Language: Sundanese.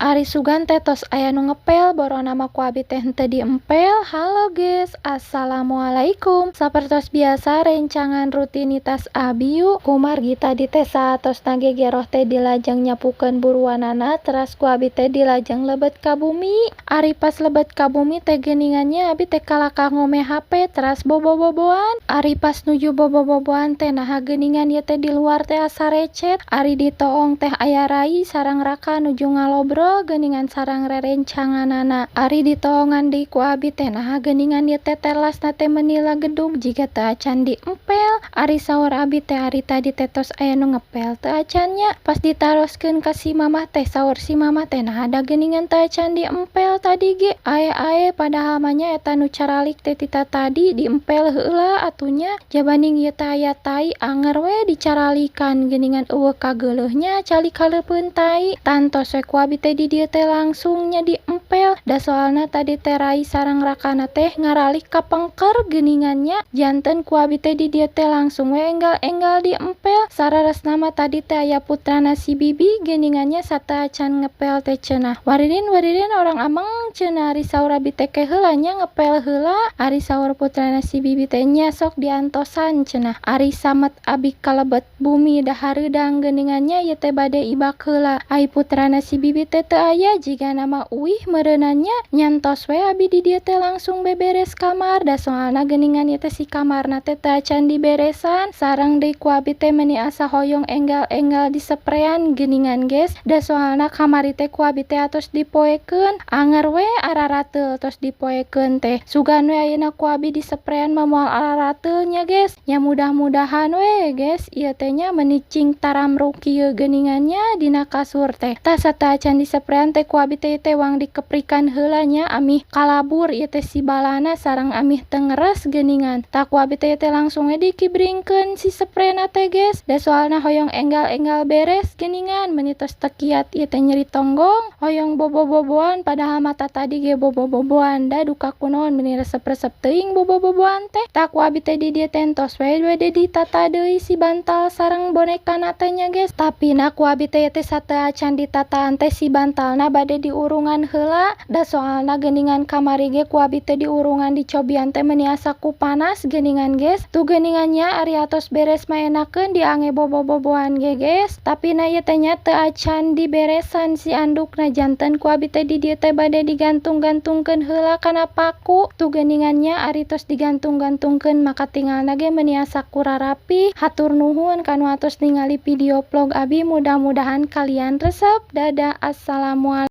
Ari sugan teh tos aya nu ngepel, borona mah ku abi teh henteu diempel. Halo guys, assalamualaikum. Sapertos biasa, rencangan rutinitas abi yuk. Kumargi tadi teh saatosna gegeroh teh dilajeng nyapukeun buruanana, teras ku abi teh dilajeng lebet ka bumi. Ari pas lebet ka bumi teh geuningan nya, abi teh kalakah ngome HP teras bobo-boboan. Ari pas nuju bobo-boboan teh, naha geuningan ieu teh di luar teh asa recet. Ari ditoong teh aya rai sareng raka nuju ngalobrol geuningan sareng rerencanganana. Ari ditoongan deui ku abi teh, naha geuningan ieu teh telasna teh meuni lagedug jiga teu acan diempel. Ari saur abi teh, ari tadi teh tos aya nu ngepel teu acan nya? Pas ditaroskeun ka si mamah teh, saur si mamah teh, naha da geuningan teu acan diempel tadi ge. Ae-ae, padahal mah nya eta nu caralik teh tita tadi diempel heula atuh nya. Jabaning ieu teh aya tai, anger we dicaralikan geuningan, euweuh kageuleuh nya calik hareupeun tai. Tantos we ku abi teh di dieu teh langsung nya diempel, da soalna tadi teh rai sareng rakana teh ngaralik ka pengker geuningan nya, janten ku abi teh di dieu teh langsung we enggal-enggal diempel. Saleresna mah tadi teh aya putrana si bibi geuningan nya, sateuacan ngepel teh cenah, "Waririn, waririn, urang ameng," cenah. Ari saur abi teh, "Ke heula nya, ngepel heula." Ari saur putrana si bibi teh, "Nya sok diantosan," cenah. Ari samet abi kalebet bumi da hareudang geuningan nya, ieu teh bade ibak heula. Ai putrana si bibi teh teu aya, jigana mah uih meureunan nya. Nyantos we abi di dieu teh langsung beberes kamar, da soalna geuningan ieu teh si kamarna teh teu acan diberesan. Sareng deui ku abi teh meuni asa hoyong enggal-enggal diseprean geuningan, guys, da soalna kamari teh ku abi teh atos dipoekeun, anger we ararateul tos dipoekeun teh. Sugan we ayeuna ku abi diseprean mah moal ararateul nya, guys, nya. Mudah-mudahan we, guys, ieu teh nya meuni cing taramruk kieu geuningan nya dina kasur teh. Tah, sateuacan diseprean teh ku abi teh teh wang dikeprikan heula nya, amih kalabur ieu teh si balana sareng amih teu ngeres geuningan. Tah, ku abi teh teh langsung we dikibringkeun si seprena teh, guys, da soalna hoyong enggal-enggal beres geuningan. Meuni tos teu kiat ieu teh nyeri tonggong, hoyong bobo-boboan, padahal mah tadi ge bobo-boboan, da duka kunaon meuni resep-resep teuing bobo-boboan teh. Tah, ku abi teh di dieu teh entos we bade ditata deui si bantal sareng bonekana teh nya, guys. Tapi na ku abi teh teh sateuacan ditataan teh si bantalna bade diurungan heula, da soalna geuningan kamari ge ku abi teh diurungan, dicobian teh meuni asa ku panas geuningan, guys. Tuh geuningan nya, ari atos beres mah enakeun diangge bobo-boboan ge, guys. Tapi na ieu teh nya teu acan diberesan si andukna, janten ku abi teh di dieu teh bade digantung-gantungkeun heula kana paku. Tuh geuningan nya, ari tos digantung-gantungkeun maka tinggalna ge meuni asa ku rarapi. Hatur nuhun kanu atos ningali video vlog abi, mudah-mudahan kalian resep. Dadah, assalamualaikum.